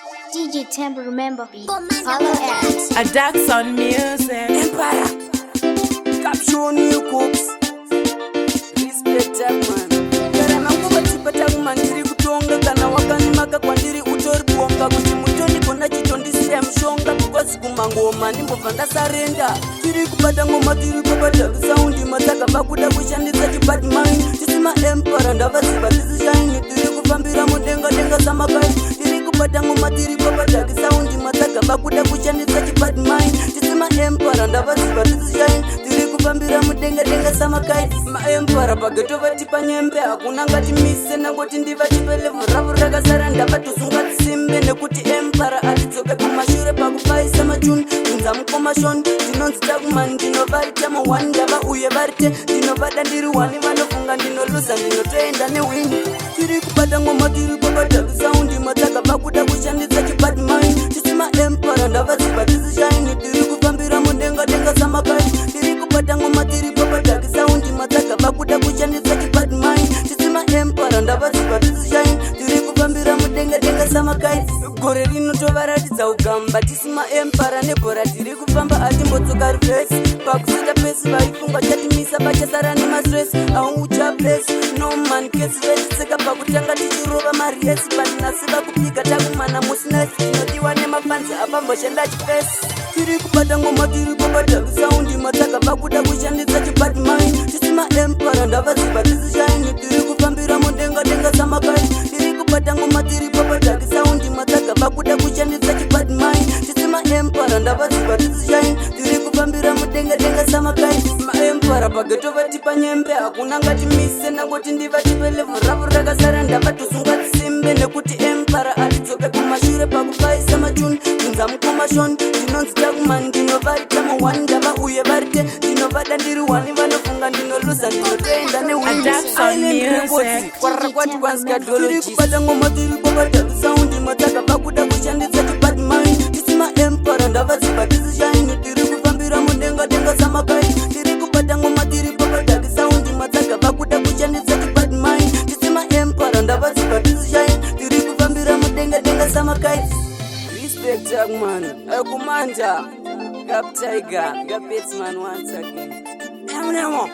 DJ Temple, remember, follow at A Daxon Music. Empire. Caption you cooks. Respect that man. Kana manguva chipata kumandiri kutonga kana wakanimaka kwandiri utori kuonga kuti mutoni kona chitondisiya mushonga because kumangoma ndimbobva ndasarenda. Tiri kubata ngoma, tiri kubata sound, matakabva kuda kushandisa chibad mind. Tisi maempara, ndavaziva tisi shine, tiri kufambira mudenga denga samakai. Tiri kubata ngoma, tiri kubata sound, matakabva kuda kushandisa chibad mind. Tisi maempara, ndavaziva tisi shine, tiri kufambira mudenga denga samakai. Maempara pageto vatipa nyembe, hakuna ngatimise nangoti ndivatipe level ravo rakasara, ndavatosunga tsimbe nekuti empara atidzoke kumashure pakupaisa machuni. Unza mukomashoni, ndinonzi Takuman, ndinovaita ma1 ndava uye varite ndinovada ndiri 1, vanofunga ndinoluza, ndinotoenda newin. Tiri kubata ngoma, tiri kubata sound, matakabva kuda kushandisa chibad mind. Tisi maempara, ndavaziva tisi shine, tiri kufambira mudenga denga samakai. Tiri kubata ngoma, tiri kubata sound, matakabva kuda kushandisa chibad mind. Tisi maempara, ndavaziva tisi shine, tiri kufambira mudenga denga samakai. Gore rino tovaratidza ugamba, tisi maempara nebhora tiri kufamba, atimbodzoka reverse pakuseta pesi. Vaifunga chatimisa vachasara nemastress, aucha place no man case vechitseka pakutanga tichirova mariesi patinasi vakupiga takumana musinesi tinodiwa nemafanzi apamboshanda chipesi. Tiri kubata ngoma, tiri kubata sound, matakabva kuda kushandisa chibad mind. Tisi maempara, ndavaziva tisi shine, tiri kufambira mudenga denga samakai. Tiri kubata ngoma, tiri kubata sound, matakabva kuda kushandisa chibad mind. Tisi maempara, ndavaziva tisi shine, tiri kufambira mudenga denga samakai. Maempara pageto vatipa nyembe, hakuna ngatimise nangoti ndivatipe level ravo rakasara, ndavatosunga tsimbe nekuti empara atidzoke kumashure pakupaisa machuni. Unza mukomashoni, ndinonzi Takuman, ndinovaita ma1 ndava uye varite ndinovada ndiri 1, vanofunga ndinoluza, ndinotoenda. Daxon Music. Tiri kubata ngoma, tiri kubata sound, matakabva kuda kushandisa chibad mind. Tisi maempara, ndavaziva tisi shine, tiri kufambira mudenga denga samakai. Tiri kubata ngoma, tiri kubata sound, matakabva kuda kushandisa chibad mind. Tisi maempara, ndavaziva tisi shine, tiri kufambira mudenga denga samakai. Respect Jackman, Commander, Gap Tiger, Gap Batsman once again. Eminem.